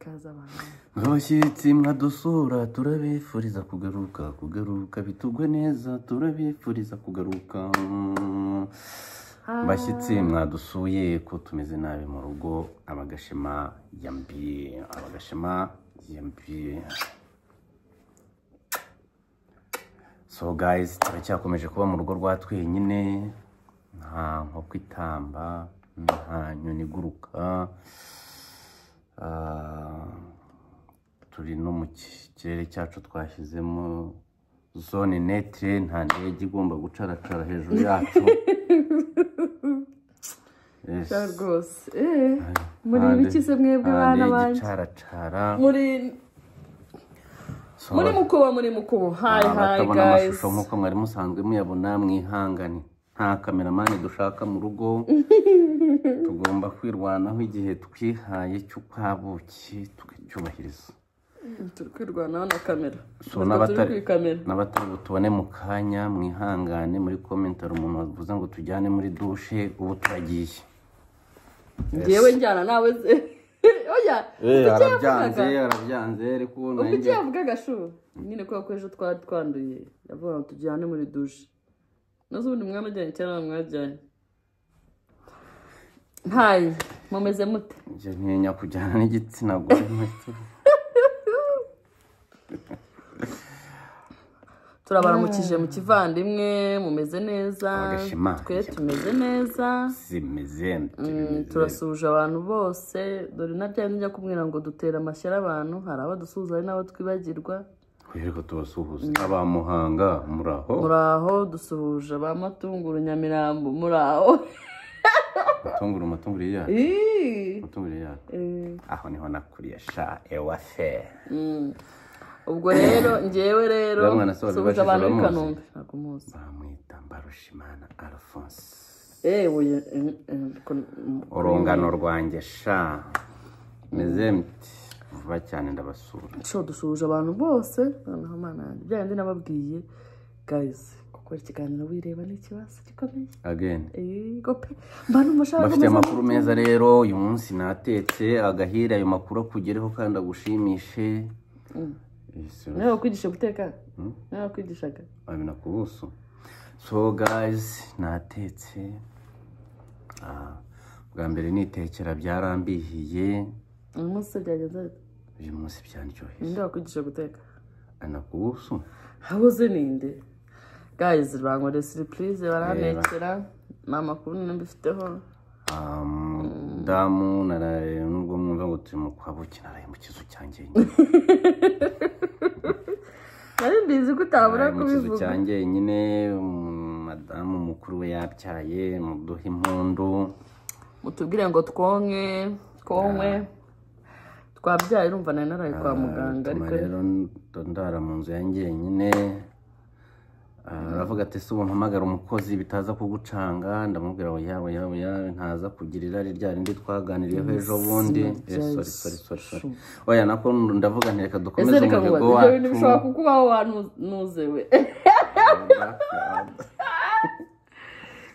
Ikaze abantu. Abashyitsi mwadusura turabifuriza kugaruka, kugaruka bitugwe neza, turabifuriza kugaruka. Bashyitsi mwadusuye ko tumeze nabi mu rugo, abagashema yambiye, abagashema yambiye. So guys, turacyakomeje kuba mu rugo rwa twenyine, nta nkoko itamba, nta nyoni iguruka. Turi no mu kirere cyacu twashyizemo zone netre, nta ndege igomba gucaracara hejuru yacu. Yes. Rwose muri biki se mwebwe bana banjye? Muri muri mukubo, muri mukubo. Hi hi guys. Amashusho nkuko mwari musanzwe muyabona, mwihangane. Nta kameramani dushaka mu rugo. Tugomba kwirwanaho igihe twihaye cy'ukwabuki tukacyubahiriza. Turi kwirwanaho na kamera. So n'abatari butubone mu kanya, mwihangane. Muri comment hari umuntu wavuze ngo tujyane muri douche, ubu turagiye. Ngewe njyana nawe se. Oya, arabyanze ariko nanjye. Ubwo yavugaga shu nyine ko ejo twari twanduye, yavuga ngo tujyane muri douche. Nazo ubundi mwanajyanye cyangwa mwajyanye? Ntayi, mumeze mute? Njye ntinya kujyana n'igitsina gore. Turabaramukije mu kivandimwe, mumeze neza? Twe tumeze neza. Turasuhuje abantu bose. Dore na bya njya kumwira ngo dutera amashyara abantu, hari abo dusuhuza hari n'abo twibagirwa. Reka tubasuhuze. Aba Muhanga muraho? Muraho, dusuhuje aba Matunguru Nyamirambo muraho. Matunguru, Matunguru yacu. Matunguru yacu. Aho niho nakuriye sha ewafe. Ubwo rero ngewe rero suhuje abantu b'i Kanombe. Ntabwo muzi. Bamwita Mbarushimana Alphonse. Urungano rwanjye sha. Meze mti vuba cyane ndabasura. So dusuhuje abantu bose. Noneho Mana yanjye bya bindi nababwiye guys, gukora ikiganiro wireba ni ikibazo gikomeye. Again. Gope. Mba numva nshaka bafite amakuru meza rero uyu munsi natetse agahira, ayo makuru akugereho kandi agushimishe. Nawe wakwigisha guteka? Nawe wakwigishaga? Abina kubuso. So guys, natetse. Bwa mbere nitekera byarambihiye. Uyu munsi byagenze bite? Uyu munsi byanryoheye. Ninde wakwigisha guteka? Anakubuso. Habuze ninde? Guys, bankoreye surprise barantekera. Nta makuru mbifiteho. Damu naraye nubwo mwumva ngo turi mu kwabuki, naraye mu kizu cyanjye nyine. Nari mbizi ko utabura kubivuga. Mu kizu cyanjye nyine, madamu mukuru we yabyaye, muduhe impundu. Mutubwire ngo twonke, twonwe. Twabyaye urumva nari naraye kwa muganga ariko rero ndara mu nzu yanjye nyine. Aravuga ati se ubu mpamagara umukozi bitaza kugucanga, ndamubwira oya oya oya ntaza kugira irari rya rindi twaganiriyeho ejo bundi. Sorry sorry sorry. Oya nako ndavuga nti reka dukomeze umuhigo wacu. Ibyo bintu bishobora kukubaho wanuzewe.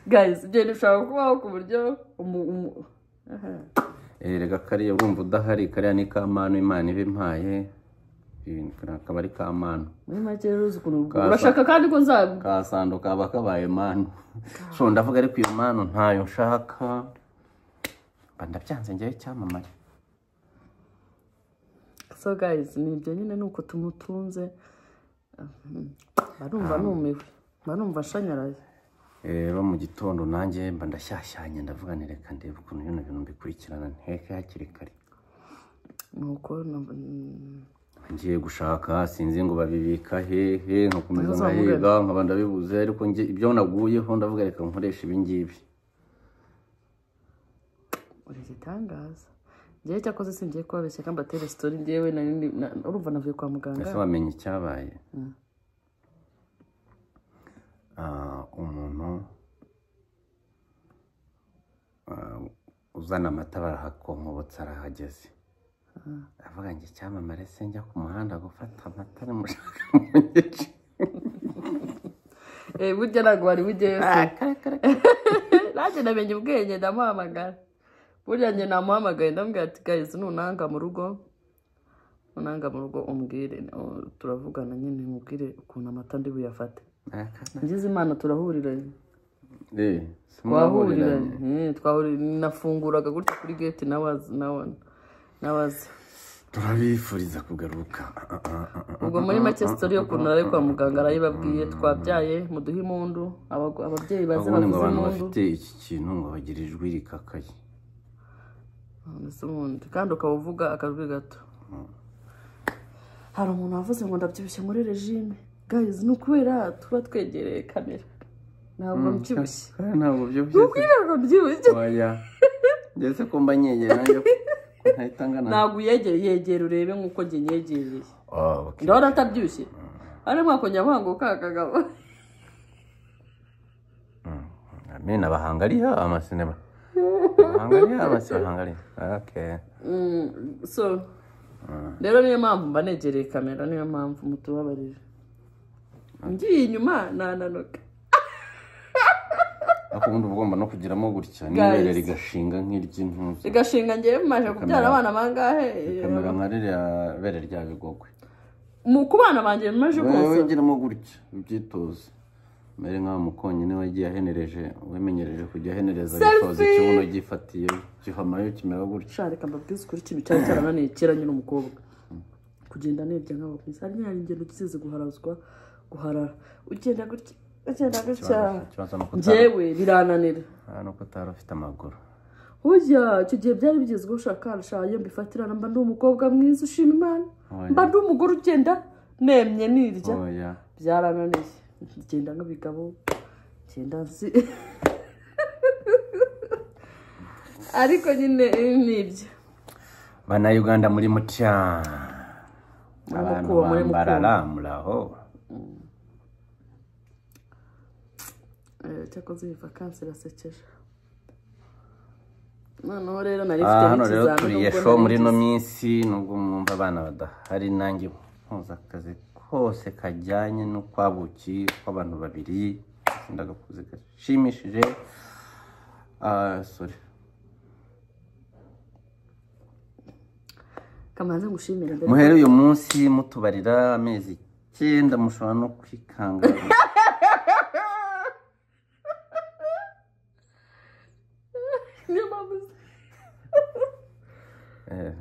Guys, ibyo bintu bishobora kukubaho ku buryo reka kariya urumva udahari, kariya ni kamano Imana iba impaye. Akaba ari kamano. Muri make rero uzi ukuntu urashaka kandi ko nza kasando kaba kabaye mano. So ndavuga ariko iyo mano ntayo nshaka. Mba ndabyanze ngewe cyamamare. So guys, ni ibyo nyine nuko tumutunze. Barumva numiwe. Barumva shanyaraye. Rero mu gitondo nanjye mba ndashyashyanye ndavuga nti reka ndebe ukuntu bino bintu mbikurikirana nteke hakiri kare. Nuko ngiye gushaka sinzi ngo babibika hehe, nkakomeza nkahiga nkaba ndabibuze, ariko nge ibyo naguyeho ndavuga reka nkoresha ibi ngibi. Uri gitangaza. Ngewe cyakoze singiye kubabeshya kandi mbatere story ngewe urumva navuye kwa muganga. Ese wamenye icyabaye? Umuntu uzana amata barahakonkobotsa arahageze. Avuga ngo icyamamare se njya ku muhanda gufata amata nimushaka munyice. Burya ntabwo wari bugeyo se. Nanjye namenye ubwenge ndamuhamagara. Burya njye namuhamagaye ndamubwira ati guys nunanga mu rugo Nunanga mu rugo umbwire, turavugana nyine, nkubwire ukuntu amata ndi buyafate. Ngize Imana turahuriranye. Twahuriranye. Twahuriranye, nafunguraga gutya kuri gate nawe aza. Turabifuriza kugaruka. Ubwo muri make story yo kuntu nari kwa muganga arayibabwiye, twabyaye muduhe impundu, ababyeyi baze bavuze impundu. Abantu bafite iki kintu ngo bagira ijwi rikakaye. Ubundi kandi ukaba uvuga akajwi gato. Hari umuntu wavuze ngo ndabyibushye muri regime. Guys, ni ukubera tuba twegereye kamera. Ntabwo mbyibushye. Ntabwo mbyibushye. Ntabwo mbyibushye. Oya. Ngeze ko mba nyegeye nanjye. Ntabwo uyegere, yegera urebe nk'uko njye nyegereye. Ndabona atabyibushye. Ari mwakongera muhango ka kagabo. Amena bahangalia amasinema. Bahangalia amasi bahangalia. Okay. So rero niyo mpamvu mba negereye kamera, niyo mpamvu mutubabarire. Ngiye inyuma nananuka. Ariko ubundi ugomba no kugiramo gutya n'ibere rigashinga nk'iry'intuza. Rigashinga ngewe maje kubyara abana bangahe? Kamera nka ririya bere rya Bigogwe. Mu kubana banjye maje kose. Wewe giramo gutya ubyitoze. Mere nka mukonyine wagiye ahenereje, wemenyereje kujya ahenereza bisoza ikibuno gifatiye gihamayo kimera gutya. Shareka mbabwize kuri kintu cyari cyarananiye kera nyine umukobwa. Kugenda nebya nk'abakwisa ari nyine ingendo tuzize guharazwa guharara. Ugenda gutya. Ugenda gutya. Njyewe birananira. Nuko utari ufite amaguru. Ujya icyo gihe byari bigezweho ushaka shaye mbifatirana, mba ndi umukobwa mwiza ushima Imana. Mba ndi umugore ugenda nemye nirya. Byarananiye. Ngenda nk'abigabo, ngenda nsi. Ariko nyine nibyo. Bana Uganda muri mutya. Abantu bambarara muraho. Cyakoze iyi vacances irasekeje. Noneho rero nari mfite n'ikizamini. Turiye show muri no minsi nubwo mwumva abana badahari, nanjye mpuza akazi kose kajyanye no kwabuki kw'abantu babiri ndagakuze gashimishije. Sorry. Kamanze ngushimira mbere. Muhere uyu munsi mutubarira amezi 9 mushobora no kwikanga.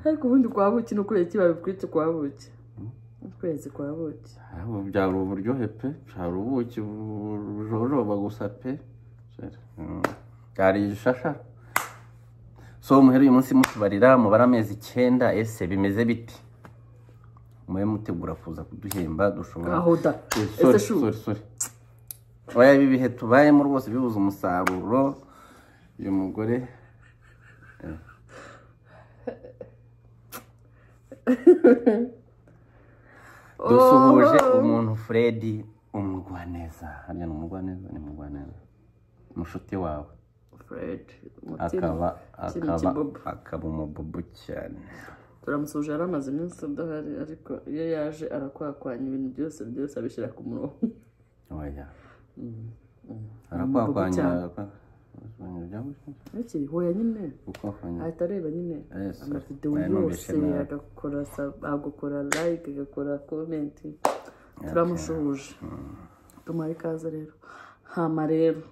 Ariko ubundi kwa buki no kubera iki babikwita kwa buki? Ukwezi kwa buki. Byari uburyohe pe, byari ubuki bujoroba gusa pe. Byari ishasha. So muhere uyu munsi mutubarira mubara amezi 9 ese bimeze biti? Mwe mutegura kuza kuduhemba dushobora. Aho da. Ese shu. Sorry. Oya ibi bihe tubayemo rwose bibuza umusaruro. Uyu mugore dusuhuje umuntu Freddy umugwaneza. Harya ni umugwaneza, ni umugwaneza mushuti wawe Fred akaba umububu cyane. Turamusuhuje, yaramaze iminsi adahari, ariko iyo yaje arakwakwanya ibintu byose byose abishyira ku murongo. Oya arakwakwanya Iki hoya nyine ahita areba nyine amavideo yose, agakora agakora like, agakora comment. Turamushuhuje, tumuhaye ikaze rero. Hama rero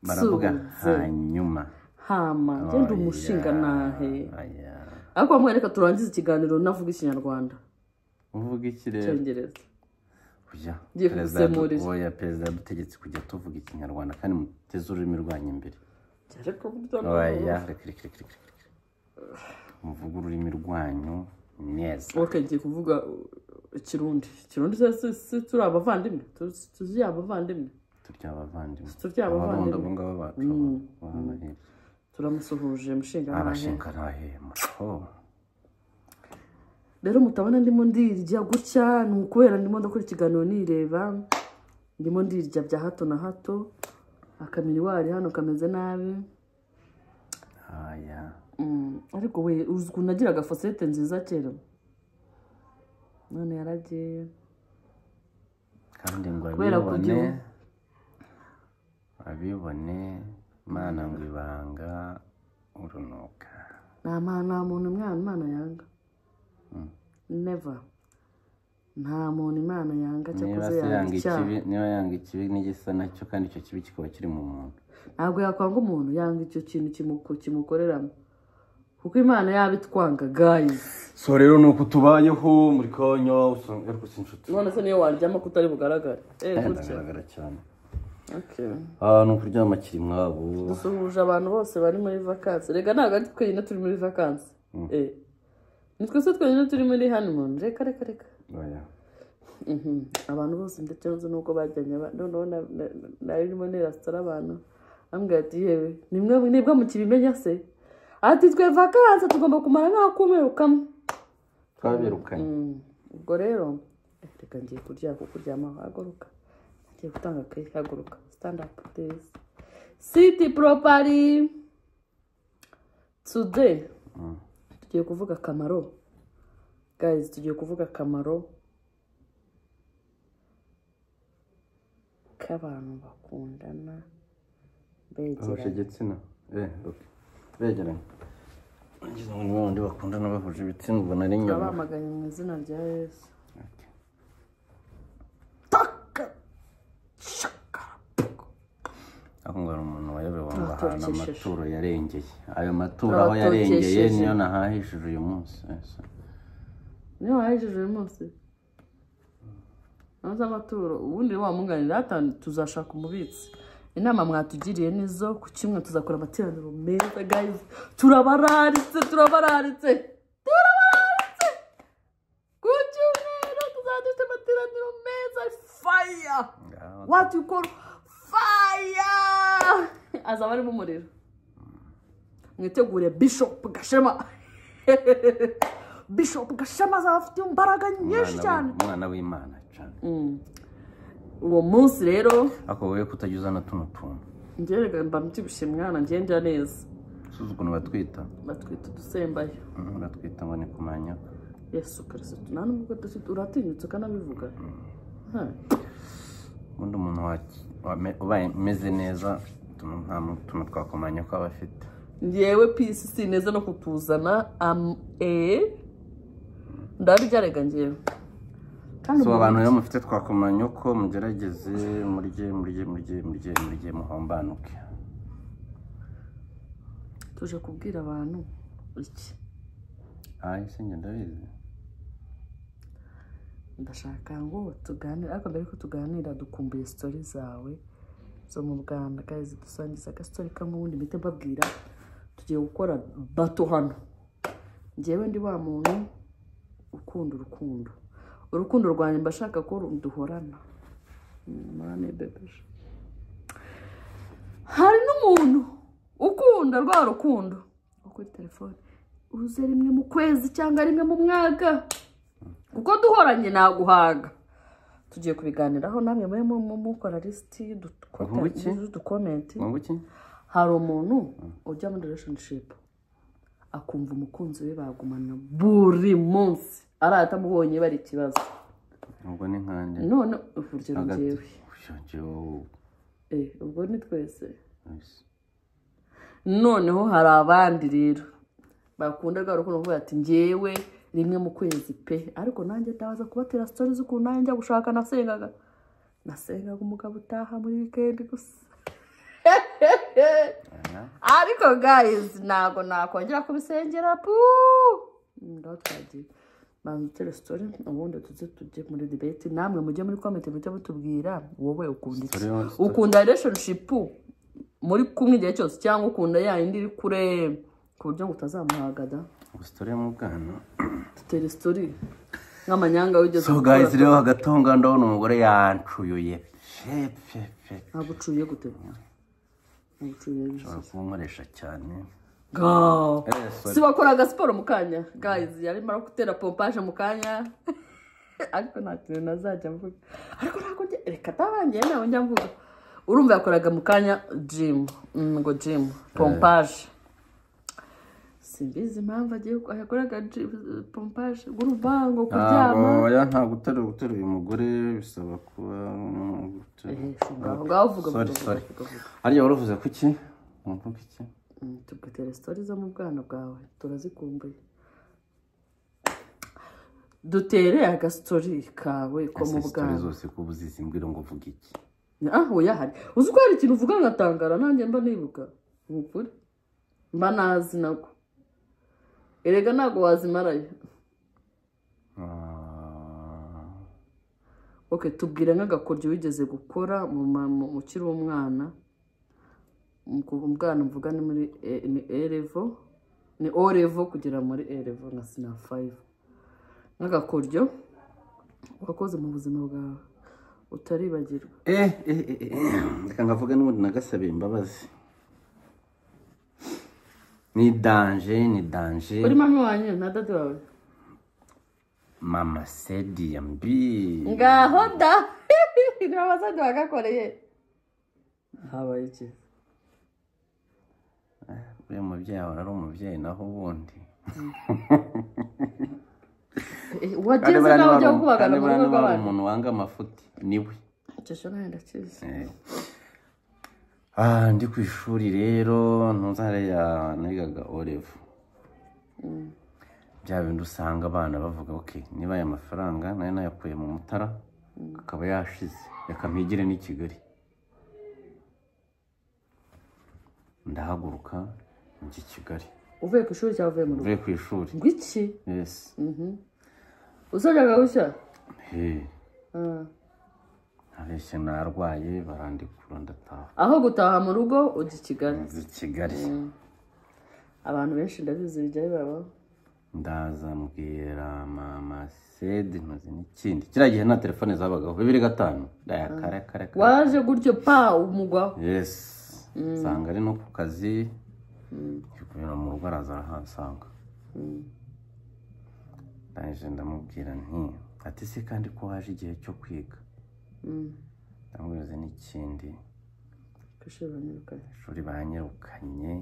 baravuga hanyuma hama ngende umushinga nahe. Ariko mwereka turangize ikiganiro navuga ikinyarwanda. Uvuga iki rero? Icyongereza. Oya, perezida yadutegetse kujya tuvuga ikinyarwanda kandi muteze ururimi rwanyu imbere. Oya, reka muvuge ururimi rwanyu neza. Okay, ngiye kuvuga ikirundi. Ikirundi se turi abavandimwe, tuzi abavandimwe. Turya abavandimwe. Turya abavandimwe. Abo ngabo bacu. Turamusuhuje mushinga nahe. Abashinga nahe muraho. Rero mutabona ndimo ndirya gutya ni ukubera ndimo ndakora ikiganiro nireba, ndimo ndirya bya hato na hato. Akamiriwari hano kameze nabi. Aya. Ariko we uzi ukuntu nagiraga fosete nziza kera. None yaragiye. Kandi ngo abibone Imana ngo ibanga urunuka. Nta muntu umwana Imana yanga. Never. Nta muntu Imana yanga cyakoze yanga icyaha. Niba yanga ikibi n'igisa nacyo, kandi icyo kibi kikaba kiri mu muntu, ntabwo yakwanga umuntu, yanga icyo kintu kimukoreramo, kuko Imana yabitwanga guys. So rero nuko tubayeho muri kanya usanga ariko si inshuti. None se niyo waryama kutari bugaragare? Ndagaragara cyane. Okay. Ni ukuryama kiri mwabo. Dusuhuje abantu bose bari muri vacances. Rega ntabwo ari twenyine turi muri vacances. Ni twese twenyine turi muri honeymoon. Reka reka reka. Oya. Abantu bose ndetse nuko bajyanye noneho narimo nerasitara abantu ambwira ati yewe nibwo mukibimenya se, ati twe vacances tugomba kumara nk'akumweru kamwe twabirukanye. Ubwo rero reka ngiye kurya kuko uryama haguruka, ngiye gutanga akayi, haguruka, stand up please, sit properly. Today tugiye kuvuga akamaro guys, tugiye kuvuga akamaro k'abantu bakundana begeranye. Igitsina begeranye, ngize ngo ni babandi bakundana bahuje ibitsina, ubwo nari nyuma bamaganye mu izina rya Yesu. Aho ngo hari umuntu wayobewe ngo ahantu amaturo yarengeye, ayo maturo aho yarengeye niyo nahahishije uyu munsi. Niyo wahahishije uyu munsi nazo amaturo ubundi wamunganira tuzashaka umubitsi. Inama mwatugiriye nizo ku kimwe tuzakora amateraniro meza guys. Turabararitse turabaritse turabaritse ku cyumweru tuzadufite amateraniro meza fire, what you call fire, azaba arimo umuriro. Mwitegure Bishop Gashema. Bishop Gashema azaba afite imbaraga nyinshi cyane, umwana w'Imana cyane. Uwo munsi rero ako wowe kutajya na tuno tuntu ngerega mba mbyibushye mwana, ngenda neza. Suzi ukuntu batwita udusembayo, batwita ngo ni kumanya Yesu Kristo. Nta nubwo uratinyutse ukanabivuga. Ubundi umuntu ubaye umeze neza nta tuntu twakumanya ko aba afite. Ngewe pisi si neza no kutuzana ndabibyarega ngewe. So abantu rero mufite twakumanya ko mugerageze murye murye murye murye murye muhombanuke. Tuje kubwira abantu iki? Ese njye ndabizi. Ndashaka ngo tuganire, ariko mbere ko tuganira dukumbuye story zawe zo mu Buganda guys, dusangiza agastory kamwe ubundi mpite mbabwira. Tugiye gukora bato hano. Njyewe ndi wa muntu ukunda urukundo, urukundo rwanjye mbashaka ko duhorana. Mane bebe. Hari n'umuntu ukunda rwa rukundo kuri telefone uze rimwe mu kwezi cyangwa rimwe mu mwaka, kuko duhoranye naguhaga. Tugiye kubiganiraho namwe mwe mukora list dukomenti. Hari umuntu ujya muri relationship akumva umukunzi we bagumana buri munsi, arata mubonye bari ikibazo. Ubwo ni nkande none urugero ngewe ubwo ni twese. Noneho hari abandi rero bakunda rwa rukundo kuvuga ati ngewe rimwe mu kwezi pe, ariko nanjye ndabaza kubatera stories z'ukuntu nanjye njya gushaka nasengaga umugabo utaha muri weekend gusa. Ariko guys ntabwo nakongera kubisengera pu. Ngaho twagiye bandutere story ubundi tuze tujye muri debate, namwe mujye muri comment mujye mutubwira wowe ukunda iki, ukunda relationship muri kumwe igihe cyose cyangwa ukunda ya indi iri kure ku buryo ngo utazamuhagada. Story mu bwana tutere story nk'amanyanga wigeze. So guys rero hagatonga ndabona umugore yancuyuye pe pe pe. Nagucuye gute? Nagucuye ushobora kunkoresha cyane. Go. Si wakoraga siporo mu kanya guys, yarimo gutera pompage mu kanya. Ariko nta kintu nazajya mvuga, ariko ntabwo reka tabangiye nawe njya mvuga. Urumva yakoraga mu kanya gym, ngo gym pompage. Simbizi impamvu agiye yakoraga pompage urumva ngo kuryama. Oya nta guterura uyu mugore bisaba kuba ngaho uvuga. Sorry. Hariya waruvuze kuki? Mvuga iki? Tugatera stories zo mu bwana bwawe turazikumbuye. Dutere agastori kawe ko mu bwana. Zose ko ubuzizi mbwira ngo uvuge iki? Ah oya hari. Uzi ko hari ikintu uvuga ngatangara nanjye mba nibuka. Ukuri. Mba nazi nako. Erega ntago wazimarayo. Okay, tubwire nk'agakoryo wigeze gukora mu ukiri umwana. Mu bwana mvuga ni muri ni erevo, ni orevo kugera muri erevo nka sina 5. Nk'agakoryo wakoze mu buzima bwawe utaribagirwa. Reka ngavuga n'ubundi nagasabiye imbabazi. Ni danger, ni danger. Uri mama wanyu na dadi wawe? Mama Sedi yambi. Ngaho da. Ni mama Sedi wagakoreye. Habaye iki? Uyu mubyeyi ahora ari umubyeyi naho ubundi. Wageze nawe ujya kubagana mu rugo rw'abantu. Umuntu wanga amafuti niwe. Icyo nawe ndakizi. Ndi ku ishuri rero ntuzare ya nigaga Orevo. Bya bintu usanga abana bavuga okay, niba aya mafaranga nayo nayakuye mu Mutara akaba yashize reka mpigire ni Kigali. Ndahaguruka njye Kigali. Uvuye ku ishuri cyangwa uvuye mu rugo? Uvuye ku ishuri. Ngwiki? Yes. Uzajyaga gushya? Abeshye narwaye barandikura ndataha. Aho gutaha mu rugo ujya i Kigali. Njya i Kigali. Abantu benshi ndabizi bijya bibaho. Ndaza mbwira mama Sedi ntuzi n'ikindi. Kiriya gihe nta telefone zabagaho 2005. Ndaya kare. Waje gutyo pa umugwaho. Yes. Nsanga ari no ku kazi. Kubera mu rugo araza arahansanga. Ndaje ndamubwira nti ati se kandi ko waje igihe cyo kwiga. Ndamubwira n'ikindi. Ishuri banyirukanye.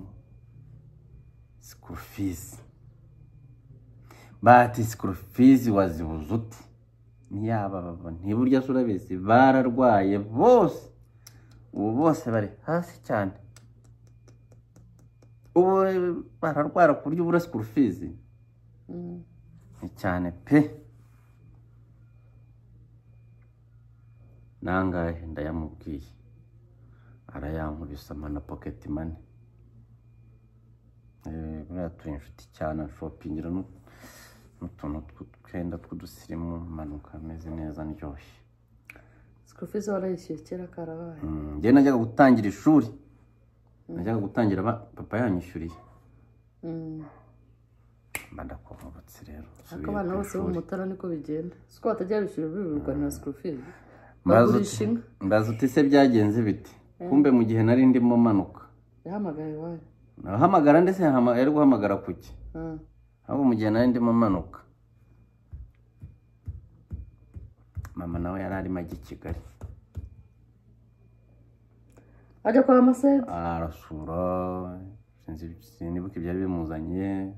School fees. Bati school fees wazibuze ute? Ntiyaba baba ntiburya surabezi bararwaye bose. Ubu bose bari hasi cyane. Ubu bararwara ku buryo ubura school fees. Ni cyane pe. Nangahe ndayamubwiye. Arayankubisa mana pocket money. Buriya turi inshuti cyane shoppingira n'utuntu tw'utwenda tw'udusirimu manuka ameze neza ndyoshye. School fees warayishyuye kera karabaye. Njye najyaga gutangira ishuri. Najyaga gutangira papa yanyishyuriye. Mba ndakomobotse rero. Ariko abana bose bo mu Mutara niko bigenda. Siko batajya bishyura birirwa na school fees. Bagurisha inka. Mbaza uti se byagenze bite? Kumbe mu gihe nari ndimo manuka. Yahamagaye iwanyu. Nahamagara ndetse yari guhamagara kuki? Ahubwo mu gihe nari ndimo manuka. Mama nawe yari arimo ajya i Kigali. Ajya kwa mama Sedi? Arasura, sinibuka ibyari bimuzanye,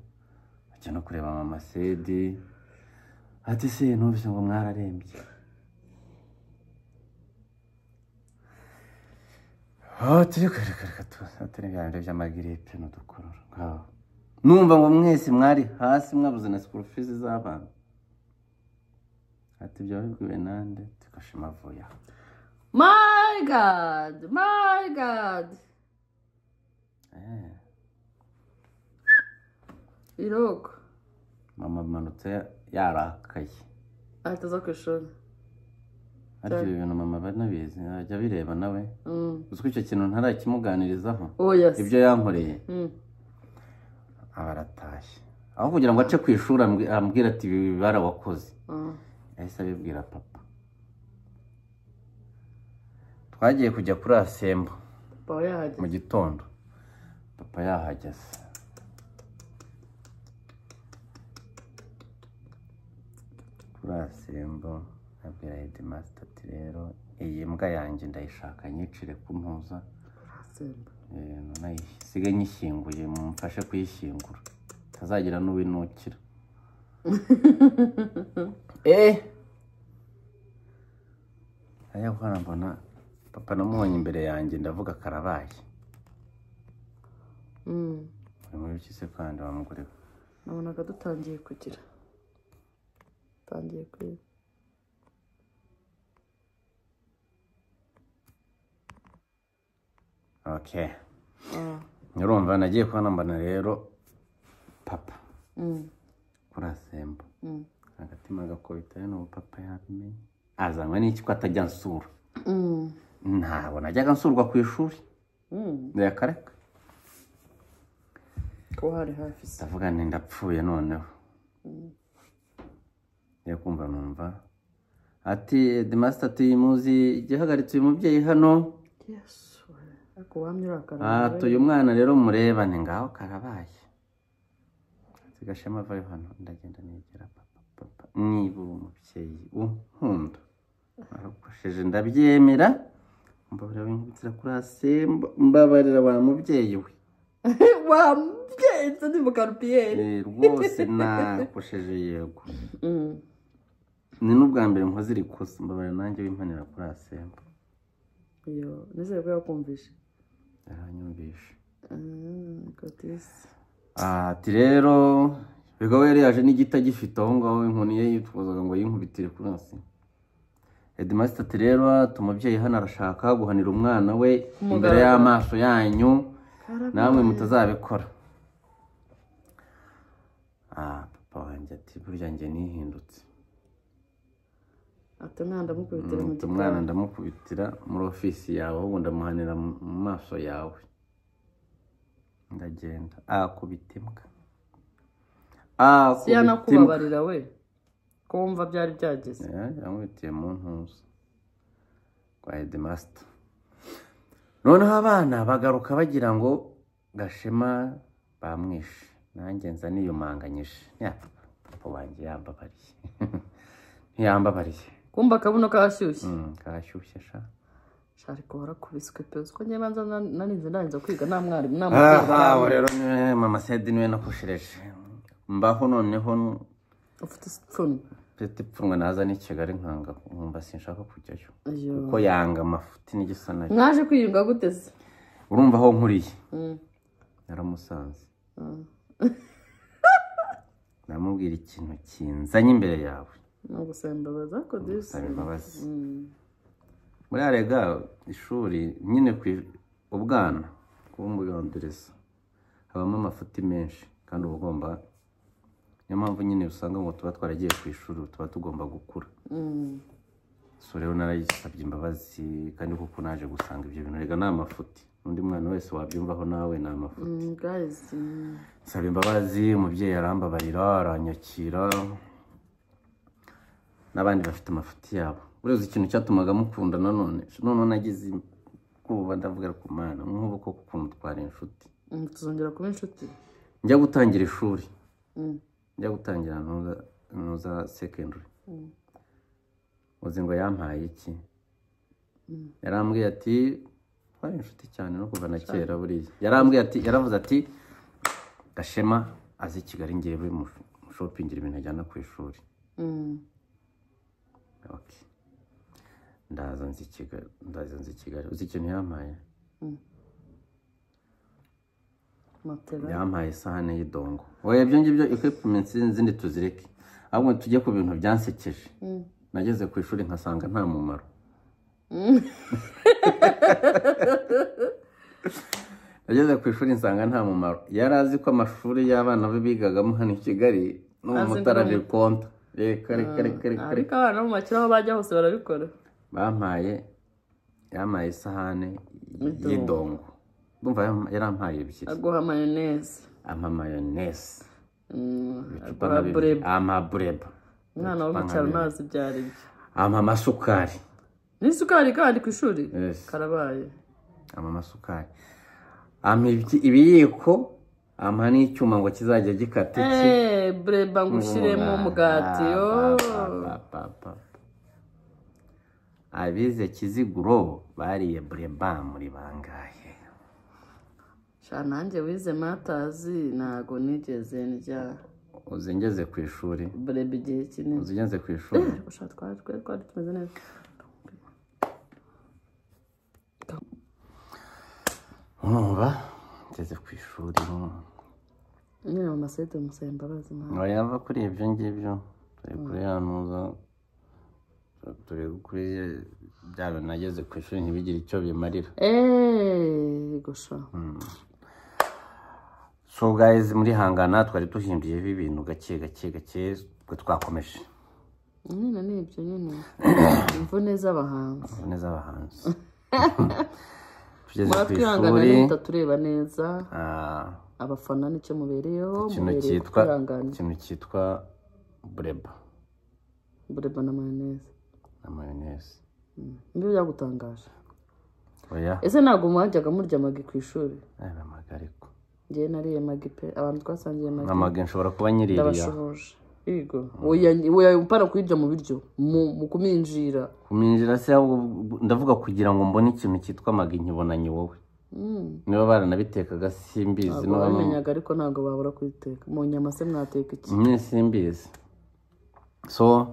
ajya no kureba mama Sedi. Ati se numvise ngo mwararembye. Turi kwereka turi bya by'amagiripe n'udukorora. Numva ngo mwese mwari hasi mwabuze na school fees z'abana. Ati byo bibwiwe nande tukashima vuya. My God, my God. Iroko. Mama manutse yarakaye. Ahita aza ku ishuri. Ariko ibi bintu mama banabizi ajya bireba nawe. Uzi ko icyo kintu ntarakimuganirizaho. Ibyo yankoreye. Aba aratashye. Aho kugira ngo ace ku ishuri ambwira ati ibi barawakoze. Yahise abibwira papa. Twagiye kujya kuri Asembo. Papa yahageze. Mu gitondo. Papa yahageze. Kuri Asembo abwira headmaster ati rero iyi mbwa yanjye ndayishaka nyicire ku mpuza. Asembo. Nayisiga nyishyinguye mumfashe kuyishyingura. Tazagira n'uwinukira. Aya bwana mbona papa namubonye imbere yanjye ndavuga karabaye. Uri muri iki se kandi wa mugore? Nabonaga dutangiye kugira. Zitangiye kwiba. Okay. Urumva nagiye kubona mbona rero papa. Kurasemba. Agatima gakubita n'ubu papa yabimenye. Azanywe n'iki ko atajya nsura. Ntabwo najyaga nsurwa ku ishuri. Ndayakareka. Ko hari hafi se. Ndavuga nti ndapfuye noneho. Ngiye kumva numva ati the master ati muzi igihagaritse uyu mubyeyi hano. Yes. Ariko wamye urakara. Ati uyu mwana rero murebane ngaho karabaye. Ati Gashema vayo hano ndagenda negera papa papa niba uri umubyeyi unkunda. Arakosheje ndabyemera. Mbabarira winkubitira kuri asemba mbabarira wa mubyeyi we. Wa mubyeyi ndi mu karupiyeri. Rwose nakosheje yego. Ni n'ubwa mbere nkoze iri kosa mbabarira nanjye wimpanira kuri asemba. Iyo nizere ko yakumvishe. Yaranyumvishe. Kotisi. Ati rero bigawe yari yaje n'igita gifite aho ngaho inkoni ye yitwazaga ngo yinkubitire kuri asemba. Headmaster ati rero tumubyeyi hano arashaka guhanira umwana we imbere y'amaso yanyu namwe mutazabikora. Papa wanjye ati burya njye nihindutse. Ati umwana ndamukubitira mu gikari. Umwana ndamukubitira muri ofisi yawe ahubwo ndamuhanira mu maso yawe. Ndagenda akubita imbwa. Si yanakubabarira we. Ko wumva byari byageze. Yaramubitiye mu ntuza kwa headmaster. Noneho abana bagaruka bagira ngo Gashema bamwishe. Nanjye nza niyumanganyije. Papa wanjye yambabariye. Ntiyambabariye. Kumba kabuno kashyushye. Kashyushye sha. Ariko warakubiswe pe uko njye banza narinze ndangiza kwiga nta mwarimu nta mubyeyi. Rero mama Said niwe nakoshereje. Mbaho noneho ufite ipfunwe. Mfite ipfunwe naza ni Kigali nkanga nkumva sinshaka kujyayo. Kuko yanga amafuti n'igisa nayo. Mwaje kwiyunga gute se? Urumva aho nkuriye. Naramusanze. Namubwira ikintu kinzanye imbere yawe. No gusaba imbabazi ariko disi. Gusaba imbabazi. Muri arega ishuri nyine ku ubwana kubumbugandiriza habamo amafuti menshi kandi uba ugomba, niyo mpamvu nyine usanga ngo tuba twaragiye ku ishuri tuba tugomba gukura. So rero narayisabye imbabazi kandi kuko naje gusanga ibyo bintu rega ni amafuti, undi mwana wese wabyumvaho nawe ni amafuti. Guys, nsaba imbabazi umubyeyi arambabarira aranyakira, n'abandi bafite amafuti yabo. Uretse ikintu cyatumaga mukunda nanone none nagize kuba ndavuga ku Mana nk'ubu koko ukuntu twari inshuti. Tuzongera kuba inshuti. Njya gutangira ishuri. Njya gutangira ntuza secondary. Uzi ngo yampaye iki? Yarambwiye ati twari inshuti cyane no kuva na kera buriya. Yarambwiye ati yaravuze ati Gashema azi Kigali ngewe mushoppingira ibintu ajyana ku ishuri. Okay. Ndaza nzi Kigali, uzi ikintu yampaye? Matera. Yampaye isahane y'idongo. Oya ibyo ngibyo equipment zindi tuzireke. Ahubwo tujye ku bintu byansekeje. Nageze ku ishuri nkasanga nta mumaro. Nageze ku ishuri nsanga nta mumaro. Yari azi ko amashuri y'abana be bigagamo hano i Kigali no mu Mutara konta. Reka. Ariko abana mu makira aho bajya hose barabikora. Bampaye yampaye isahane y'idongo. Ndumva yarampaye ebyiri. Aguha mayonnaise. Ampa mayonnaise. Ampa bureba. Umwana wo mu cyaro ntazi ibyo ari byo. Ampa amasukari. N'isukari kandi ku ishuri? Karabaye. Ampa amasukari. Ampa ibiyiko, ampa n'icyuma ngo kizajya gikata iki. Bureba ngo ushyiremo umugati. Abize Kiziguro bariye bureba muri bangahe? Sha nanjye wize matazi ntago nigeze ndya. Uzi ngeze ku ishuri. Bureba igihe kinini. Uzi ngeze ku ishuri. Usha twari tumeze neza. Urumva ngeze ku ishuri. Nyine mama Said musaba imbabazi mama. Ngo yava kuri ibyo ngibyo. Turi kuri ya ntuza, turi kuri bya bintu nageze ku ishuri ntibigire icyo bimarira. Gosha. So guys, muri hangana twari duhimbiyeho ibintu gake gake gake, ubwo twakomeje. Nyine ni ibyo nyine, imvune z'abahanzi. Imvune z'abahanzi. Tugeze ku Muratwihangana ishuri. mutatureba neza. Abafana nicyo mubereyeho, Ikintu mubereye cyitwa kutwihanganira. Ikintu cyitwa bureba. Bureba na mayonnaise. Na mayonnaise. Nibyo byagutangaje? Oya. Ese ntabwo mwajyaga murya Maggi ku ishuri? Amagi ariko. Njyewe nariye Maggi pe, abantu twasangiye Maggi. Amagi nshobora kuba nyiririya. Ndabashuhuje. Yego, oya oya, upana kuyirya mu biryo, mu kuminjira. Kuminjira se, ahubwo ndavuga kugira ngo mbone ikintu cyitwa Maggi nkibonanye wowe. Niba baranabitekaga simbizi. Ntabwo Niba babimenyaga, ariko ntabwo babura kuyiteka mu nyama. Se mwateka iki? Nyine simbizi. So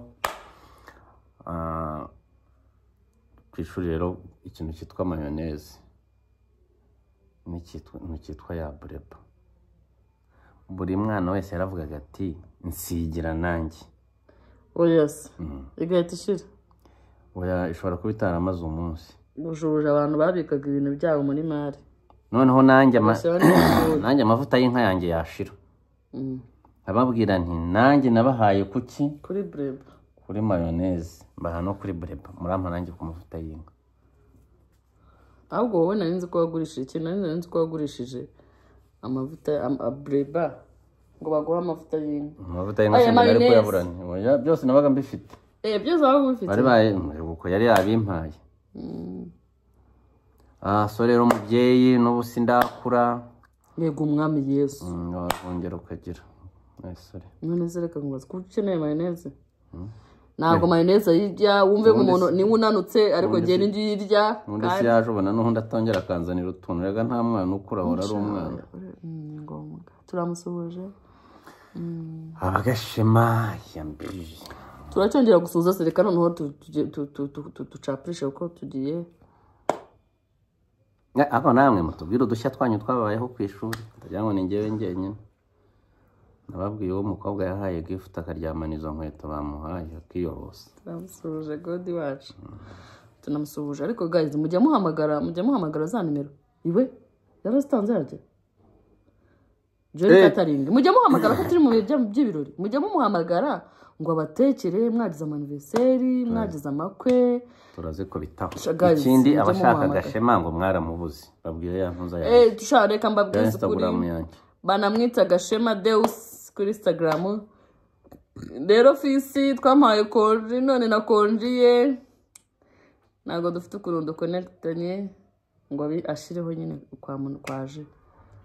ku ishuri rero ikintu cyitwa mayonnaise n'icyitwa ya bureba, buri mwana wese yaravugaga ati: "Nsigira nanjye." Oya se, igahita ishira? Oya, ishobora kuba itaramaze umunsi. Bujuje abantu babikaga ibintu byabo muri mari. Noneho nanjye Bashyiraho n'ibigori. Nanjye amavuta y'inka yanjye yashira, nkababwira nti: "Nanjye nabahaye kuki?" Kuri bureba. Kuri mayonnaise, mbaha no kuri bureba, murampa nanjye ku mavuta y'inka. Ahubwo wowe nari nzi ko wagurishije ikintu, nari nzi ko wagurishije amavuta bureba ngo baguhe amavuta y'inka. Amavuta y'inka Aya sinjye nari mayonnaise. kuyabura. Oya, byose nabaga mbifite. Byose wabaga ubifite. Bari baye uko yari yabimpaye. So rero umubyeyi n'ubu sindakura. Yego, umwami Yesu. Wakongera ukagira. Sorry. None se reka nkubaze, kuko ukeneye mayonnaise, ntabwo mayonnaise ayirya wumve ngo umuntu niwe unanutse, ariko njye n'injye uyirya. Ubundi si yaje ubona n'ubundi atongera akanzanira utuntu. Rega nta mwana ukura ahora ari umwana. Ni ngombwa, turamusuhuje. Abagashema yambije. Turacyongera gusuhuza se? Reka noneho ducapurishe kuko tugiye. Ariko namwe mutubwire udushya twanyu twabayeho ku ishuri, ndagira ngo ni njyewe njyenyine. Nababwiye uwo mukobwa yahaye gift akaryamana izo nkweto bamuhaye akiyorosa. Turamusuhuje godi wacu, tunamusuhuje. Ariko guys, mujya muhamagara za nimero iwe yarazitanze yaryo Joy Catering, mujya muhamagara ko turi mu bihe by'ibirori, mujya mumuhamagara ngo abatekere, mwagize ama anniversaire, mwagize amakwe? Turazikubitaho. Sha, guys, Ikindi, mujye abashaka mumuhamagara. Gashema ngo mwaramubuze, babwire ya ntuza yanjye Sha, reka ya mbabwize ukuri. Instagram yanjye. Banamwita Gashema Deus kuri Instagram. Rero fisi twamuhaye konji, none na konji ye ntabwo dufite ukuntu dukonekitanye ngo ashireho nyine kwa muntu kwaje.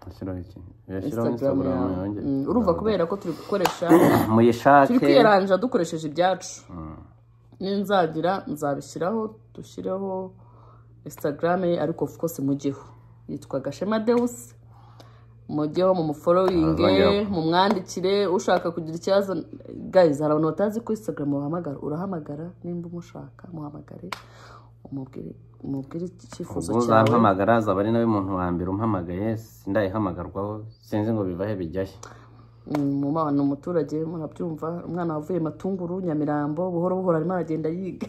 Ashyiraho iki? Yashyiraho Instagram Instagram yawe. yanjye. Urumva kubera ko turi gukoresha, turi Muyishake. kwiyaranja dukoresheje ibyacu. Ninzagira nzabishyiraho, dushyireho Instagram ye, ariko of course mujyeho, yitwa Gashema Deus, mujyeho mumufollowinge, mumwandikire ushaka kugira ikibazo. Guys, hari abantu batazi ko Instagram bahamagara. Urahamagara nimba umushaka, muhamagare umubwire icyifuzo Ubwo cyawe. uzampamagara azaba ari nawe muntu wa mbere umpamagaye, sindayihamagarwaho, sinzi ngo biva he bijya he. Ni umuturage, murabyumva, umwana wavuye Matunguru, Nyamirambo, buhoro buhoro arimo aragenda yiga.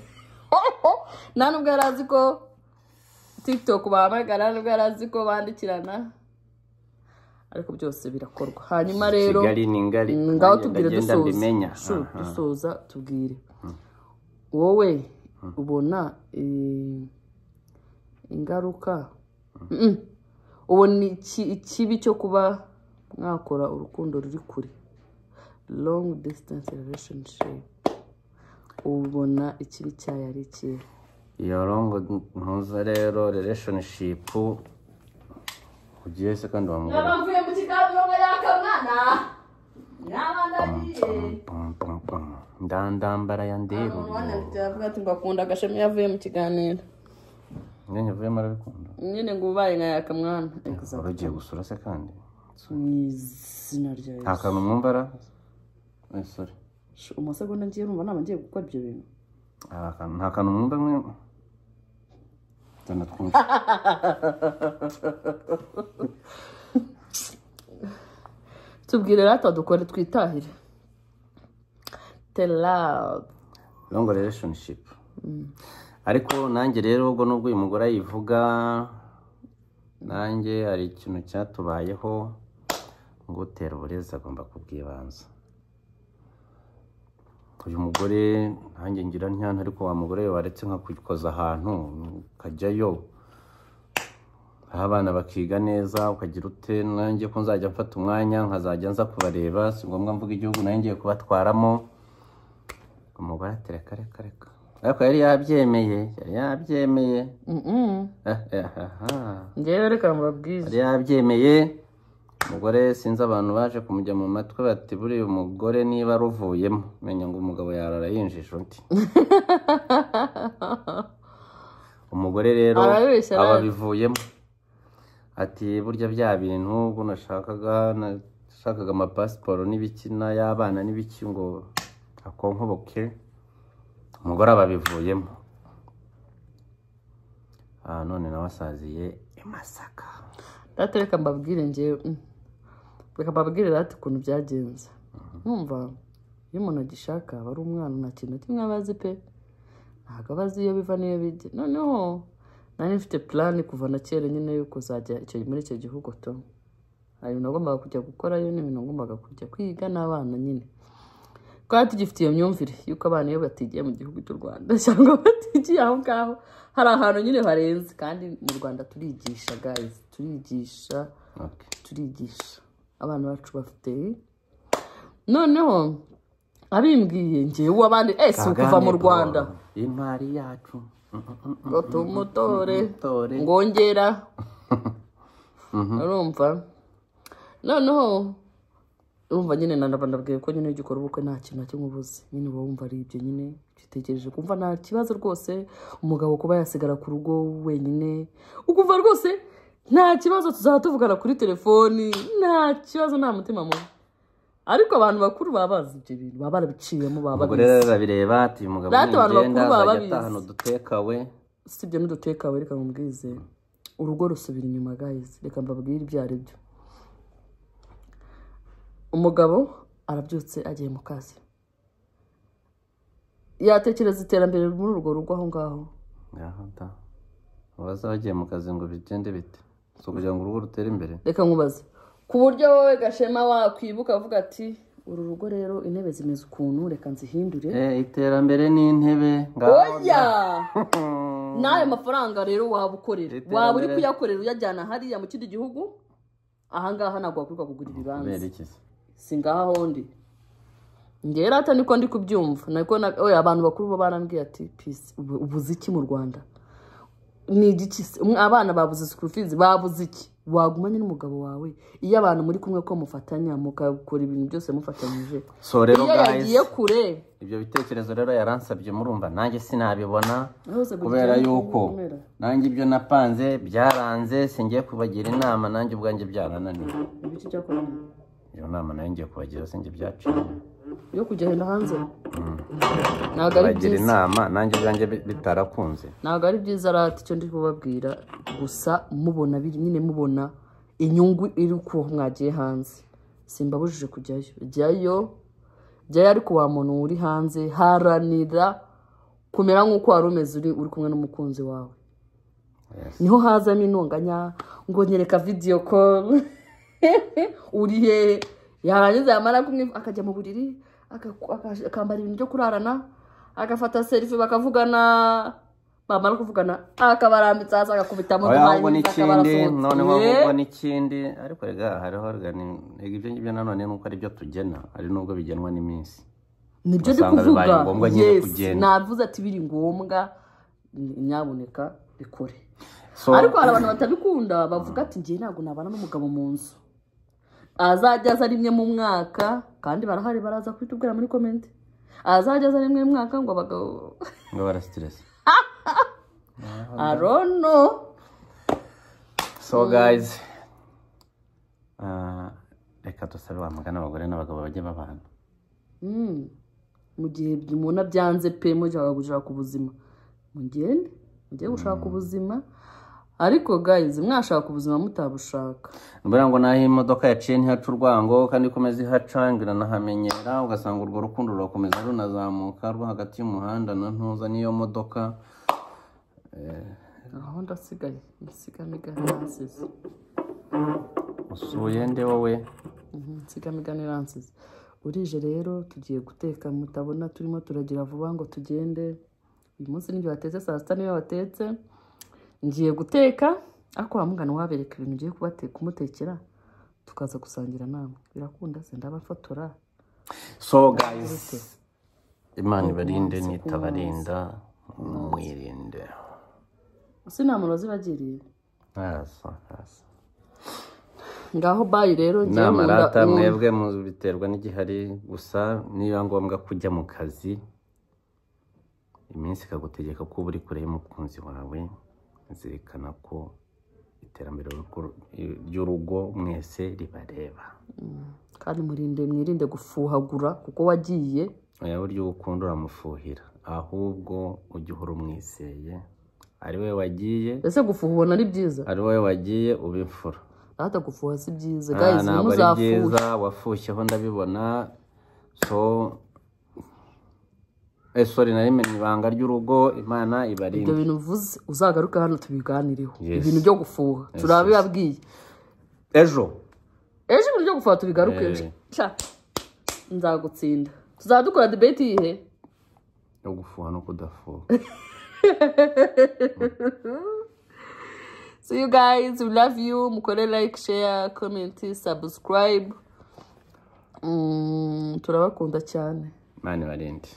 Nta nubwo yari azi ko TikTok bahamagara, nubwo yari azi ko bandikirana, ariko byose birakorwa. Hanyuma rero Kigali ni ngari. Ngaho Nanjye tubwire ndagenda dusoza. mbimenya. Shu, Aha. dusoza tubwire, wowe ubona ingaruka, ubona ikibi cyo kuba mwakora urukundo ruri kure, long distance relationship, ubona ikibi cyayo ari ikihe? Iyo long ntuza rero relationship ugiye se kandi wamubwira. Mvuye mu kiganiro ngo yakamwana naba ndagiye. Pum, pum, pum. Ndandambara ya ndeba. Umuntu wanyandikiye avuga ati ngo akunda Agashema iyo avuye mu kiganiro. Nyine uvuyemo arabikunda. Nyine ngo ubaye nka yakamwana. Wari ugiye gusura se kandi? Mu izina rya Nta Yesu. kantu mwumva ra? Sorry. Umusegonda ngiye numva naba ngiye gukora ibyo bintu. Nta kantu mwumva mwe? Zana twumve. Tubwire rata dukore twitahire. Love. Long relationship. Ariko nanjye rero ubwo nubwo uyu mugore ayivuga, nanjye hari ikintu cyatubayeho ngo utera uburezi agomba kubwibanza. Uyu mugore nanjye ngira ntyana, ariko wa mugore waretse nkakukoza ahantu ukajyayo, aho abana bakiga neza, ukagira ute, nanjye ko nzajya mfata umwanya nkazajya nza kubareba, si ngombwa mvuga igihugu nanjye ngiye kubatwaramo. Umugore ati reka reka reka, ariko yari yabyemeye. Ngewe reka mbabwize, yari yabyemeye. Umugore sinzi abantu baje kumujya mu matwi bati buriya umugore niba aruvuyemo menya ngo umugabo yarara yinjije undi. Umugore rero ababivuyemo ati burya bya bintu ubwo nashakaga amapasiporo n'ibiki n'ay'abana n'ibiki ngo akonkoboke, umugore ababivuyemo. None nawe asaziye i Masaka. Data reka mbabwire ngewe, reka mbabwire rata ukuntu byagenze. Numva iyo umuntu agishaka aba ari umwana, nta kintu kimwe aba azi pe, ntabwo aba azi iyo biva n'iyo bijya. Noneho nari mfite plan kuva na kera nyine yo kuzajya muri icyo gihugu to. Hari ibintu nagombaga kujya gukorayo n'ibintu nagombaga kujya kwiga n'abana nyine. Twari tugifite iyo myumvire yuko abana iyo batigiye mu gihugu cy'u Rwanda cyangwa batigiye aho ngaho hari ahantu nyine harenze, kandi mu Rwanda turigisha guys, turigisha. Turigisha abana bacu bafite. Noneho abimbwiye ngewe abandi si ukuva mu Rwanda intwari yacu ngo tumutore ngongera. Urumva noneho urumva nyine nababwiye ko nyine ugikora ubukwe nta kintu na kimwe ubuze, nyine uba wumva ari ibyo nyine ugitekereje, kumva nta kibazo rwose umugabo kuba yasigara ku rugo wenyine, ukumva rwose nta kibazo, tuzaba tuvugana kuri telefoni nta kibazo, nta mutima mubi. Ariko abantu bakuru baba bazi ibyo bintu, baba barabiciyemo, baba babizi. Umugore rero arabireba ati uyu mugabo nigenda azajya atahana udutekawe. Usibye n'udutekawe, reka nkubwize urugo rusubira inyuma guys, reka mbabwire ibyo ari byo. Umugabo arabyutse agiye mu kazi, yatekereza iterambere muri urwo rugo aho ngaho. Abaza bagiye mu kazi ngo bigende bite? Si ukugira ngo urugo rutere imbere. Reka nkubaze, ku buryo wowe Gashema wakwibuka avuga ati uru rugo rero intebe zimeze ukuntu, reka nzihindure. Iterambere ni intebe. Oya! N'ayo mafaranga rero waba ukorera, waba uri kuyakorera uyajyana hariya mu kindi gihugu, aha ngaha ntabwo wakwibuka kugura ibibanza. Si ngaho ndi. Ngewe rata niko ndi kubyumva, niko oya abantu bakuru bo barambwiye ati peace, ubuze iki mu Rwanda? Ni igiki? Abana babuze school fees, babuze iki? Wagumanye n'umugabo wawe iyo abantu muri kumwe ko mufatanya mukakora ibintu byose mufatanyije. So rero guys, yagiye kure ibyo bitekerezo rero yaransabye murumva nanjye sinabibona kubera yuko nanjye ibyo napanze byaranze, singiye kubagira inama nanjye ubwanjye byarananiye. Ibiki cyakorana? Iyo nama nayo ngiye kubagira sinjye byaciye yo kugenda hanze. Ntabwo ari byiza inama nanjye ubwanjye bitarakunze. Ntabwo ari byiza rati icyo ndi kubabwira gusa mubona biri nyine, mubona inyungu iri ko mwagiye hanze. Simbabujije kujyayo, jyayo jyayo, ariko wa muntu uri hanze haranira kumera nk'uko wari umeze uri kumwe n'umukunzi wawe. Niho hazamo intonganya ngo nyereka video call uri he, yarangiza yamara kumwe akajya mu buriri akambara ibintu byo kurarana, agafata selfie bakavugana, bamara kuvugana akabarambitsa hasi agakubitamo n'ikindi. Noneho ahubwo n'ikindi, ariko rega hariho ibyo ngibyo nanone nuko ari byo tugena, ari nubwo bigenwa n'iminsi. Nibyo ndi kuvuga, yes, navuze ati biri ngombwa nyaboneka bikore. Ariko hari abantu batabikunda bavuga ati ngiye ntabwo nabana n'umugabo mu nzu, azajya aza rimwe mu mwaka, kandi barahari baraza kwitubwira muri comment, azajya aza rimwe mu mwaka ngo abagabo ngo bara stress. I don't know. So guys, reka dusabe bamugana abagore n'abagabo bajye babana. Mu gihe mubona byanze pe mujya gushaka ubuzima, mugende mujye gushaka ubuzima. Ariko guys, mwashaka ubuzima mutabushaka. Mbona ngo naho imodoka yaciye ntihaca urwango, kandi ikomeza ihaca ngo iranahamenyera, ugasanga urwo rukundo rurakomeza runazamuka rwo hagati y'umuhanda na ntuza n'iyo modoka. Aho ndasigaye insigamigani iransize. Usuye nde wowe? Insigamigani iransize. Urije rero tugiye guteka, mutabona turimo turagira vuba ngo tugende. Uyu munsi nibyo batetse saa sita, niyo batetse. Ngiye guteka ariko wa mugana wabereka ibintu ngiye kumutekera, tukaza gusangira namwe. Birakunda se ndabafotora. So guys, Imana ibarinde nitabarinda mwirinde. Sinama zibagiriye. Ntazo. Ngaho bayi rero ngiye inama rata mwebwe mubiterwa n'igihari gusa, niba ngombwa kujya mu kazi iminsi ikagutegeka ko uri kure y'umukunzi wawe, zirikana ko iterambere ry'urugo mwese ribareba. Kandi mwirinde gufuhagura kuko wagiye. Oya, buryo ukunda uramufuhira, ahubwo ujye uhora umwizeye. Ari we wagiye. Ese gufuha ubona ari byiza? Ari wowe wagiye uba imfura. Rata gufuha si byiza guys, ntabwo ari byiza, wafushyeho ndabibona. So sorry, nari menye ibanga ry'urugo. Imana ibarinde. Ibyo bintu uvuze uzagaruka hano tubiganireho. Ibintu byo gufuha turabibabwiye ejo. Ejo ibintu byo gufuha tubigaruke. Nzagutsinda. Tuzadukora debate yihe? Yo gufuha no kudafuha. See you guys, we love you. Mukore like, share, comment, subscribe. Turabakunda cyane. Imana ibarinde.